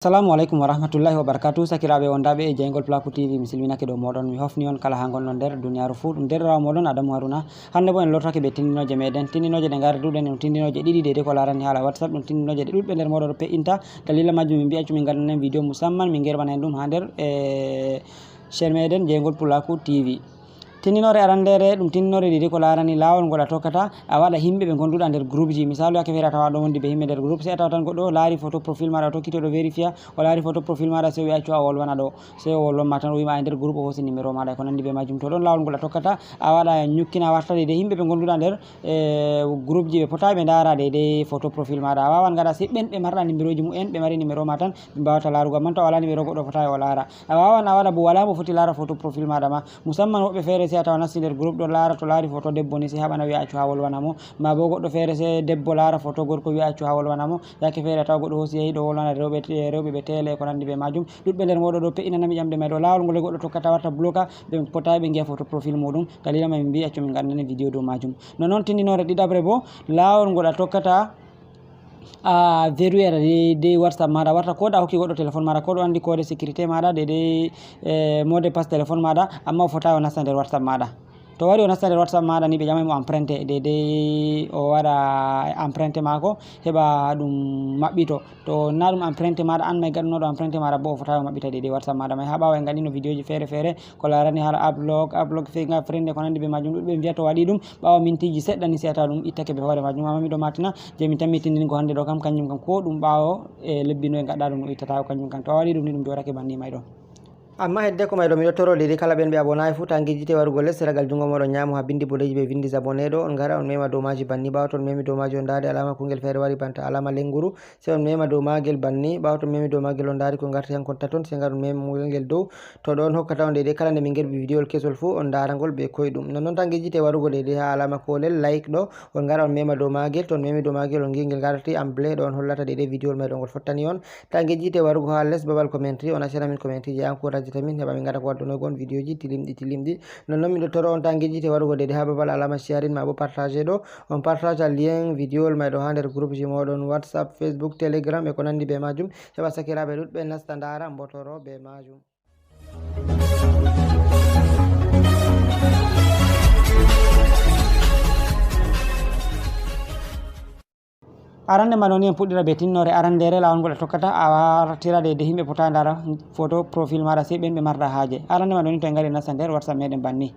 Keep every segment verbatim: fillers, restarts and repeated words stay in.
Assalamu alaikum wa rahmatullahi wa barakatuh. Sakiraaɓe wondaaɓe e jeyngol Pulaaku T V, mi silminake dow mooɗon. Mi hofni on kala haa ngonɗon nder duniyaaru fuu. Ɗum deerɗiraawo mooɗon Adamu Haruna. Hannde boo en lortake bee tindinooje meeɗen. Tindinooje ɗe ngarduɗen ɗum tindinooje ɗiɗi deydey ko laarani haala WhatsApp. Ɗum tindinooje ɗe ɗuɗɓe nder mooɗon ɗo pe'inta. Dalila majjum min mbi'a accu min ngaɗana en vidiyo musamman min ngerɓana en ɗum haa nder, eh, chaîne meeɗen jeyngol Pulaaku T V. Tindinoore arandeere, ɗum tindinoore deydey ko laarani laawol ngol a tokkata, a waɗa yimɓe ɓe ngonduɗa nder groupji. Misaalu, yaake feere a tawa ɗon wondi bee yimɓe nder group, sey a tawa tan goɗɗo laari photo profil maaɗa, o tokki to ɗo vérifier, o laari photo profil maaɗa, sey o wi'a accu a wolwana ɗo, sey o wolwan ma tan, o wi'a ma a nder group, o hoosi numéro maaɗa e ko nandi bee majum. To ɗon laawol ngol a tokkata, a waɗa nyukkina a warta deydey yimɓe ɓe ngonduɗa nder, eh, groupji ɓe potaay ɓe ndaara deydey photo profil maaɗa. A waawan ngaɗa sey ɓen ɓe marɗa numéroji mu'en, ɓe mari numéro ma tan, ɓe mbaawata laarugo. Amman to a walaa numéro goɗɗo fotaay o laara. A waawan a waɗa boo walaa mo foti laara photo profil maaɗa ma. Musamman woɓɓe feere sey a tawa nasti nder group ɗo laara, to laari photo debbo ni sey haɓana wi'a accu haa wolwana mo. Maa boo goɗɗo feere sey debbo laara photo gorko wi'a accu haa wolwana mo. Yaake feere a tawa goɗɗo hoosi yahi ɗo wolwana rewɓe, rewɓe ɓe tele e ko nandi bee majum. Ɗuɗɓe nder mooɗon ɗo pe'inana mi ƴamɗe may ɗo. Laawol ngol goɗɗo tokkata warta bloka, ɓe potaay ɓe ngi'a photo profil muuɗum. Dalila may min mbi'i accu min ngaɗana en vidiyo dow majum. Nonnon tindinoore ɗiɗaɓre boo, laawol ngol a tokkata a verrouillera deydey WhatsApp maaɗa, warta ko da a hokki goɗɗo téléphone maaɗa, ko ɗo anndi code sécurité maaɗa deydey, eh, mot de passe téléphone maaɗa, amma o fotaay o nasta nder WhatsApp maaɗa. To o wari o nasta nder WhatsApp maaɗa ni, ɓe ƴamay mo emprunté, deydey o waɗa emprunté maako, heɓa ɗum maɓɓito. To na ɗum emprunté maaɗa an may gaɗunoɗo emprunté maaɗa boo, o fotaay o maɓɓita deydey WhatsApp maaɗa may. Haa ɓaawo en ngaɗino vidiyoji feere feere ko laarani haala adblock, adblock fingerprint e ko nandi bee majum. Ɗuɗɓe mbi'a to waɗi ɗum, ɓaawo mintiji seɗɗa ni sey a tawa ɗum ittake bee hoore majum. Amma mi ɗo matina je mi tammi tindingo hannde ɗo kam, kanjum kam ko ɗum ɓaawo e lebbi noy gaɗɗa ɗum, ɗum ittata ko kanjum kam. To a waɗi ɗum ni, ɗum joɗake banni may ɗo. Amma hedde ko may ɗo, mi ɗo toro deydey kala ɓen ɓe abonaay fuu, ta ngejjite warugo les seragal junngo mooɗon nyaamo haa bindi boɗeeji ɓe vindi abonné ɗo, on ngara on mema dow maaji banni. Ɓaawo to on memi dow maaji, on ndaari alaama kungel feere wari banta alaama lenguru, sey on mema dow maagel banni. Ɓaawo to on memi dow maagel, on ndaari ko ngarti hankon taton, sey ngar on mema ngel dow. To ɗo on hokkata on deydey kala nde min ngerɓi vidiyowol kesol fuu, on ndaara ngol bee koyɗum. Nonnon ta ngejjite warugo deydey haa alaama koolel like ɗo, on ngara on mema dow maagel. To on memi dow maagel, on ngi'i ngel ngarti en bleu ɗo, on hollata deydey vidiyowol may ɗo ngol fottani on. Ta ngejjite warugo haa les babal commentary, on accana min commentary je encouragata min, heɓa min ngaɗa ko waddunoygo on vidiyoji tilimɗi tilimɗi. Nonnon min ɗo toro on ta ngejjite warugo deydey haa babal alaama sharing maa boo partage ɗo, on partage lien vidiyowol may ɗo haa nder groupji mooɗon WhatsApp, Facebook, Telegram e ko nandi bee majum, heɓa sakiraaɓe ɗuɗɓe nasta ndaara, mbotoro bee majum. Arande ma ɗoni en puɗɗira bee tinnoore arandeere, laawol ngol a tokkata, a wartira deydey yimɓe potaay ndaara photo profil maaɗa, sey ɓen ɓe marɗa haaje. Arande ma ɗoni to en ngari nasta nder WhatsApp meɗen banni.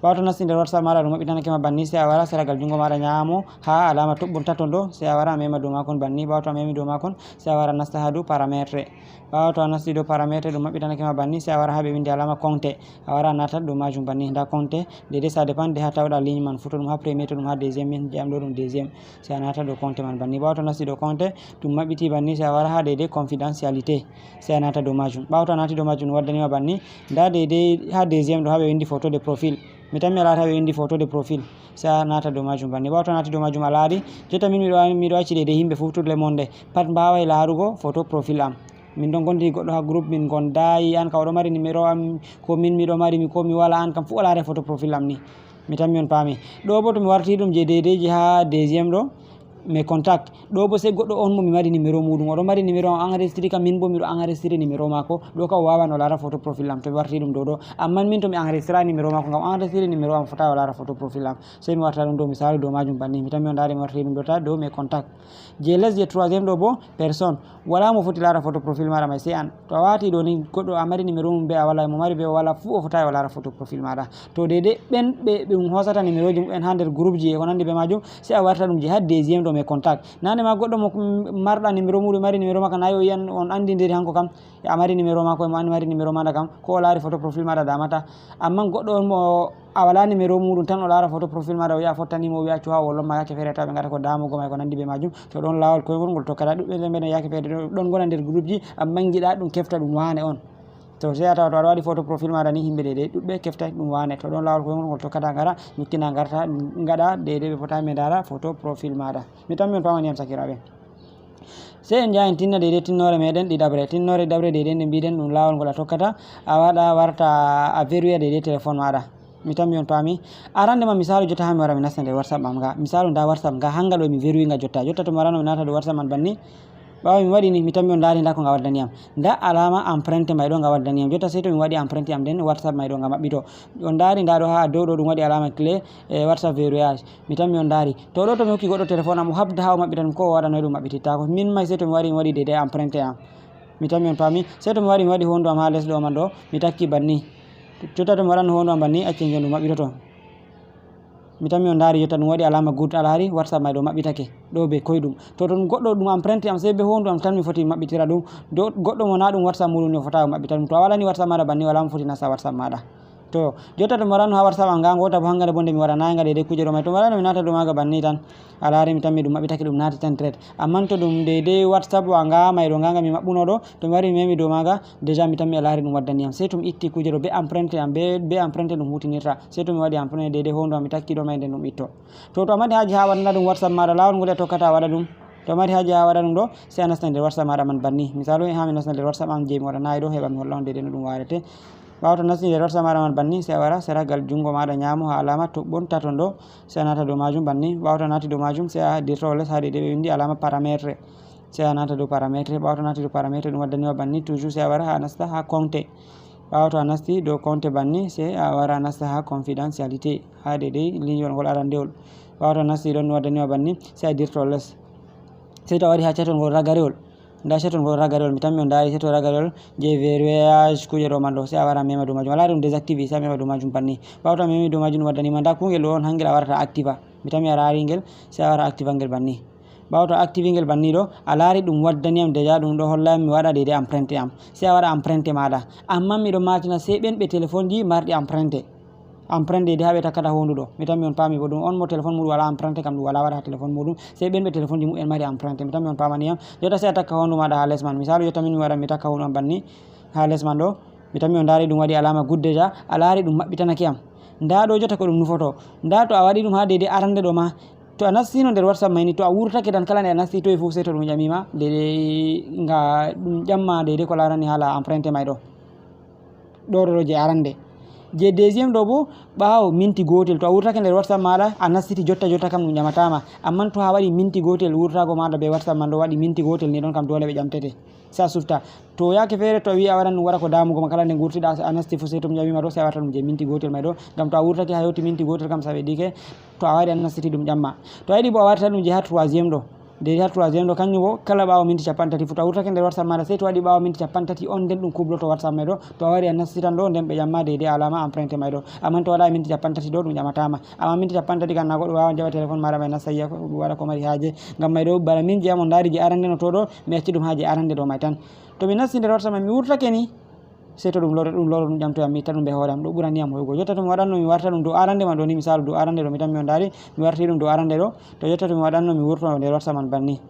Ɓaawo to nasti nder WhatsApp maaɗa, ɗum maɓɓitanake ma banni, sey a wara seragal junngo maaɗa nyaamo haa alaama toɓɓon taton ɗo, sey a wara a mema dow maakon banni. Ɓaawo to a memi dow maakon, sey a wara nasta haa dow paramètre. Ɓaawo to a nasti dow paramètre, ɗum maɓɓitanake ma banni, sey a wara haa ɓe windi alaama compte. A wara a naata dow maajum banni. Ndaa compte, deydey ça dépend de haa tawɗa ligne man fuu, to ɗum haa premier, to ɗum haa deuxième, min jeyam ɗo ɗum deuxième. Sey a naata dow compte man banni. Ɓaawo to a nasti dow compte, ɗum maɓɓiti banni, sey a wara haa deydey confidentialité. Sey a naata dow maajum. Ɓaawo to a naati dow maajum, ɗum waddani ma banni. Ndaa deydey haa deuxième ɗo haa ɓe windi photo de profil. Mi tammi a laari haa ɓe windi photo de profil. Sey a naata dow maajum banni. Ɓaawo to a naati dow maajum a laari. Jotta min miɗo, miɗo acci deydey yimɓe fuu, tout le monde. Pat mbaaway laarugo photo profil am. Min ɗon ngondi goɗɗo haa groupe, min ngondaay. An kam o ɗo mari numéro am, ko min mi ɗo mari, mi ko mi walaa, an kam fuu o laaray photo profil am ni. Mi tammi on paami. Ɗo boo to mi warti ɗum je deydeyji haa deuxième ɗo, mes contacts. Ɗo boo sey goɗɗo on mo mi mari numéro muuɗum. O ɗo mari numéro am enregistré kam, min boo mi ɗo enregistré numéro maako. Ɗo kam o waawan o laara photo profil am to mi warti ɗum ɗo ɗo. Amman min to mi enregistré numéro maako, ngam enregistré numéro am fotaay o laara photo profil am. Sey mi warta ɗum ɗo misaalu dow maajum banni. Mi tammi on ndaari mi warti ɗum ɗo ta dow mes contacts. Je les je troisième ɗo boo, personne. Walaa mo foti laara photo profil maaɗa may, sey an. To a waati ɗo ni, goɗɗo a mari numéro mum bee a walaa, mo mari bee o walaa fuu, o fotaay o laara photo profil maaɗa. To deydey ɓen ɓe, ɓe ɗum hoosata numéroji mumen haa nder groupji e ko nandi bee maajum, sey a warta ɗum je haa deuxième ɗo mes contacts. Naane ma goɗɗo mo, mm, marɗa numéro muuɗum, mari numéro ma kam, na o yi'an on anndindiri hanko kam. A mari numéro maako, mo an mari numéro maaɗa kam, ko o laari photo profil maaɗa damata. Amman goɗɗo on mo a walaa numéro muuɗum tan o laara photo profil maaɗa, o wi'a a fottani mo, o wi'a accu haa o wolwan ma, yaake feere tawa ɓe ngaɗa ko damugo ma e ko nandi bee maajum. To ɗon laawol koyngol ngol tokkata. Ɗuɗɓe nder meɗen yaake feere ɗo, ɗon ngona nder groupji, amman ngiɗa ɗum kefta ɗum waane on. To sey a tawa to aɗa waɗi photo profil maaɗa ni, yimɓe deydey ɗuɗɓe kefta ɗum waane. To ɗon laawol koyngol ngol tokkata, ngara nyukkina, ngarta, ngaɗa deydey ɓe potaay ɓe ndaara photo profil maaɗa. Mi tammi on paamani yam sakiraaɓe. Sey en njaha en tinna deydey tinnoore meɗen ɗiɗaɓre. Tinnoore ɗiɗaɓre deydey nde mbiɗen ɗum laawol ngol a tokkata, a waɗa warta a verrouilla deydey téléphone maaɗa. Mi tammi on paami. Arande ma misaalu jotta haa mi wara mi nasta nder WhatsApp am nga. Misaalu ndaa WhatsApp nga hanga ɗo mi verrouille nga jotta. Jotta to mi warano mi naata dow WhatsApp man banni. Ɓaawo mi waɗi ni, mi tammi on ndaari ndaa ko nga waddani yam. Ndaa alaama empreinte may ɗo nga waddani yam. Jotta sey to mi waɗi empreinte am nden WhatsApp may ɗo nga maɓɓito. On ndaari ndaa ɗo haa dow ɗo ɗum waɗi alaama clé, e, WhatsApp verrouillage. Mi tammi on ndaari. To ɗo to mi hokki goɗɗo téléphone am, o habda haa o maɓɓita ɗum, ko o waɗa noy ɗum maɓɓitittaako. Min may sey to mi wari mi waɗi deydey empreinte am. Mi tammi on paami. Sey to mi wari mi waɗi hondu am haa les ɗo man ɗo, mi takki banni. Jotta to mi waɗanno hondu am banni, acce ngeen ɗum maɓɓitoto. Mi tammi on ndaari jotta ɗum waɗi alaama good, a laari WhatsApp may ɗo maɓɓitake. Ɗo be koyɗum. To ton goɗɗo ɗum empreinte am sey be hondu am tan mi foti maɓɓitira ɗum. Do goɗɗo mo na ɗum WhatsApp muɗum ni o fotaa o maɓɓita ɗum. To a walani WhatsApp maɗa banni wala mo foti nasta WhatsApp maɗa. To, jotta to mi waranno haa WhatsApp am nga, ngoota bo hanga nde bo nde mi waɗanaay nga deydey kuuje ɗo may. To mi waranno mi naata dow maaga banni tan. A laari mi tammi ɗum maɓɓitake ɗum naati tan direct. Amman to ɗum deydey WhatsApp wa nga may ɗo nga nga mi maɓɓuno ɗo, to mi wari mi memi dow maaga, déjà mi tammi a laari ɗum waddani yam. Sey to mi itti kuuje ɗo be empreinte am, be, be empreinte ɗum hutinirta. Sey to mi waɗi empreinte deydey hondu am mi takki ɗo may nden ɗum itto. To, to a mari haaje haa waɗana ɗum WhatsApp maɗa, laawol ngol a tokkata a waɗa ɗum. To a mari haaje haa waɗa ɗum ɗo, sey a nasta nder WhatsApp maɗa man banni. Misalu, haa mi nasta nder WhatsApp am jey mi waɗanaay ɗo, heɓa mi holla on deydey no ɗum waarete. Ɓaawo to a nasti nder WhatsApp maɗa man banni, sey a wara sera gal junngo maɗa nyaamo haa alaama toɓɓon tato ɗo, sey a naata dow maajum banni. Ɓaawo to a naati dow maajum, sey a dirto les haa deydey ɓe winndi alaama paramètre. Sey a naata dow paramètre. Ɓaawo to a naati dow paramètre, ɗum waddani ma banni, toujours sey a wara haa a nasta haa compte. Ɓaawo to a nasti dow compte banni, sey a wara a nasta haa confidentialité, haa deydey linyol ngol arandewol. Ɓaawo to a nasti ɗon, ɗum waddani ma banni, sey a dirto les. Sey to a wari haa caatol ngol ragarewol. Ndaa caatol ngol ragarewol, mi tammi on ndaari caatol ragarewol jey verrouillage kuuje ɗo man ɗo. Sey a wara a mema dow maajum. A laari ɗum désactivé, sey a mema dow maajum banni. Ɓaawo to a memi dow maajum, ɗum waddani ma. Ndaa kuungel ɗo on hangel a warata a activa. Mi tammi a laari ngel, sey a wara a activa ngel banni. Ɓaawo to a activi ngel banni ɗo, a laari ɗum waddani yam déjà, ɗum ɗo holla yam mi waɗa deydey empreinte am. Sey a waɗa empreinte maaɗa. Amman mi ɗon maatina sey ɓen ɓe téléphone ji marɗi empreinte. Empreinte deydey haa ɓe takkata hondu ɗo. Mi tammi on paami bo ɗum on mo téléphone muɗum walaa empreinte kam ɗum walaa waɗa haa téléphone muɗum. Sey ɓen ɓe téléphone ji muɓɓen mari empreinte. Mi tammi on paamani yam. Jotta sey a takka hondu maaɗa haa les man. Misalu jotta min mi waɗan mi takka hondu am banni haa les man ɗo. Mi tammi on ndaari ɗum waɗi alaama good déjà. A laari ɗum maɓɓitanake yam. Ndaa ɗo jotta ko ɗum nufoto. Ndaa to a waɗi ɗum haa deydey arande ɗo ma. To a nastino nder WhatsApp may ni, to a wurtake tan kala nde a nasti toy fuu sey to ɗum ƴami ma deydey nga ɗum ƴamma deydey ko laarani haala empreinte may ɗo. Ɗo ɗo ɗo jey arande. Jey deuxième ɗo bo, ɓaawo minti gootel, to a wurtake nder WhatsApp maaɗa, a nastiti jotta jotta kam ɗum ƴamata ma. Amman to a waɗi minti gootel wurtaago maaɗa bee WhatsApp man ɗo waɗi minti gootel ni ɗon kam doole ɓe ƴamtete. Sey a sufta. To yaake feere to a wi'i a waɗan ɗum waɗa ko daamugo ma kala nde ngurtiɗa a nasti fuu sey to ɗum ƴami ma ɗo sey a waɗata ɗum jey minti gootel may ɗo. Ngam to a wurtake haa yotti minti gootel kam sey ɓe dike to a wari a nastiti ɗum ƴamma. To a yiɗi bo a warta ɗum jey haa troisième ɗo. Deydey haa troisième ɗo, kanjum bo, kala ɓaawo minti cappanɗe tati fuu, to a wurtake nder WhatsApp maaɗa, sey to waɗi ɓaawo minti cappanɗe tati, on nden ɗum kubloto WhatsApp may ɗo. To a wari a nastitan ɗo, nden ɓe ƴamma deydey alaama empreinte may ɗo. Amman to waɗaay minti cappanɗe tati ɗo, ɗum ƴamata ma. Amman minti cappanɗe tati kam, na goɗɗo waawan jaɓa téléphone maaɗa may, nasta yi'a ko ɗum waɗa ko mari haaje. Ngam may ɗo, bana min jey am on ndaari jey arande no to ɗo, mi acci ɗum haa jey arande ɗo may tan. To mi nasti nder WhatsApp may, mi wurtake ni. Sey to ɗum loro, ɗum loro, ɗum ƴamtoyam, mi itta ɗum bee hoore am, ɗo ɓurani yam hoyugo. Jotta to mi waɗanno, mi warta ɗum dow arande man ɗo ni, misaalu dow arande ɗo, mi tammi on ndaari, mi warti ɗum dow arande ɗo. To jotta to mi waɗanno, mi wurto nder WhatsApp man banni.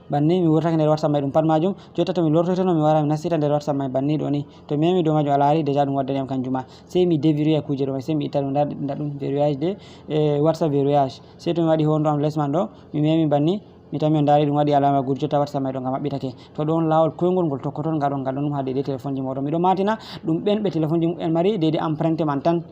Banni, mi wurtake nder WhatsApp may ɗum pat maajum. Jotta to mi lortoytono, mi wara, mi nastita nder WhatsApp may banni ɗo ni. To mi memi dow maajum, a laari, déjà ɗum waddani yam kanjum ma. Sey mi déverrouilla kuuje ɗo may, sey mi itta ɗum, nda, nda ɗum verrouillage de, eh, WhatsApp verrouillage. Sey to mi waɗi hondu am les man ɗo, mi memi banni, mi tammi on ndaari ɗum waɗi alaama good, jotta WhatsApp may ɗo nga maɓɓitake. To ɗon laawol koyngol ngol tokkoton, ngaɗon, ngaɗon ɗum haa deydey téléphone ji mooɗon. Miɗo maatina ɗum ɓen ɓe téléphone ji muɓɓen mari deydey empreinte man tan.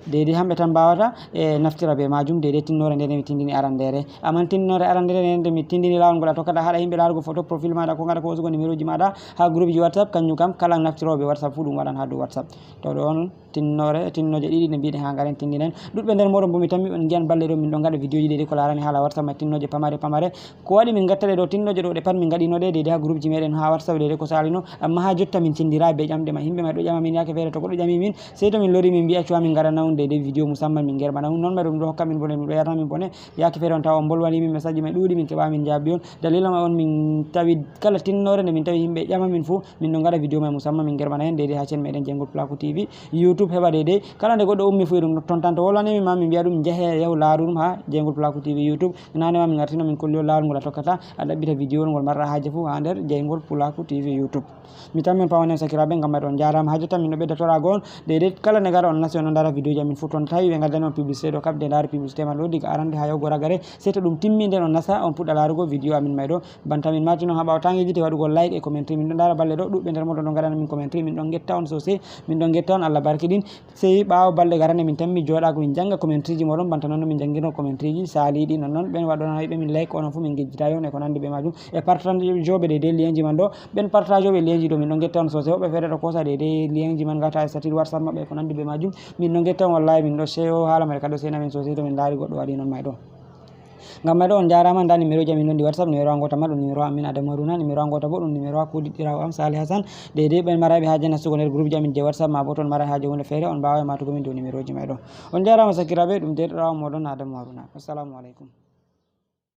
Deydey hamɓe tan mbaawata, e, naftira bee maajum deydey tinnoore nde, nde mi tindini arandeere. Amman tinnoore arandeere nde, nde mi tindini laawol ngol a tokkata haɗa yimɓe laarugo photo profil maaɗa, ko ngaɗa ko hoosugo numéro ji maaɗa haa groupe ji WhatsApp, kanjum kam kala naftiroowo bee WhatsApp fuu ɗum waɗan haa dow WhatsApp. To ɗon tinnoore, tinnooje ɗiɗi ɗe mbiɗen haa ngaren tindinen. Ɗuɗɓe nder mooɗon boo mi tammi on ngi'an balɗe ɗo min ɗon ngaɗa vidéo ji deydey ko laarani haala WhatsApp may, tinnooje pamare pamare. Ko waɗi min ngatta ɗe ɗo tinnooje ɗo, ɗe pat min ngaɗino ɗe deydey haa groupe ji meɗen haa WhatsApp deydey ko saalino. Ammaa haa jotta min tindiraay bee ƴamɗe may. Yimɓe may ɗo ƴama min, yaake feere to goɗɗo ƴami min, sey to min lori min mbi'a cuwa min ngaɗana on deydey vidéo musamman min ngerɓana on. Non may ɗum ɗo hokka min bone, ɗum ɗo yarna min bone. Yaake feere on tawa on mbolwani min, message ji may ɗuuɗi, min keɓa min jaabi on. Dalila may on min tawi kala tinnoore nde min tawi yimɓe ƴama min fuu, min ɗon ngaɗa vidéo may musamman min ngerɓana en deydey haa chaîne meɗen Jeyngol Pulaaku T V YouTube, heɓa deydey kala nde goɗɗo ummi fuu e ɗum ton tan. To wolwanimi ma, min mbi'a ɗum njahe yahu laaru ɗum haa Jeyngol Pulaaku T V YouTube. Naane ma min ngartino min kolli on laawol ngol a tokkata a ɗaɓɓita vidéo ngol marɗa haaje fuu haa nder Jeyngol Pulaaku T V YouTube. Mi tammi on paamani on sakiraaɓe, ngam may ɗon njaaraama haa jotta min ɗo ɓedda toraago on deydey kala nde ngara on nasti on ɗon ndaara vidéo ji Min fuu ton tawi ɓe ngaddani on publicité ɗo, kaɓde ndaari publicité man ɗo diga arande haa yahugo ragare, sey to ɗum timmi nden on nasta on puɗɗa laarugo video amin may ɗo. Banta min maati non haa ɓaawo taange gite waɗugo like e commentary. Min ɗo ndaara balɗe ɗo ɗuɗɓe nder mooɗon ɗon ngaɗana min commentary. Min ɗon ngetta on sosai, min ɗon ngetta on, Allah barkiɗin. Sey ɓaawo balɗe garane min tammi jooɗaago min jannga commentaryji mooɗon, banta non no min janngirno commentaryji saaliiɗi nonnon. Ɓen waɗɗonaayɓe min like onon fuu min ngejjitaayi on e ko nanndi bee maajum. E partageoɓe deydey lienji man ɗo, ɓen partageoɓe lienji ɗo min ɗon ngetta on sosai. Woɓɓe feere ɗo koosa deydey lienji man ngata e statut WhatsApp maɓɓe e ko nanndi bee maajum. Min ɗon ngetta on wallahi, min ɗo seyo haala may kadi ɗo seyna min sosai to min ndaari goɗɗo waɗi non may ɗo. Ngam may ɗo on njaaraama, ndaa numéroji amin ɗon ɗi WhatsApp, numéro an goota man ɗum numéro amin Adamu Haruna, numéro an goota boo ɗum numéro an kuuɗiɗɗiraawo am Salih Hassan. Deydey ɓen marayɓe haaje nastugo nder groupji amin je WhatsApp, maa boo to on maray haaje huunde feere, on mbaaway maatugo min dow numéroji may ɗo. On njaaraama sakiraaɓe, ɗum deerɗiraawo mooɗon Adamu Haruna. Assalamu aleykum.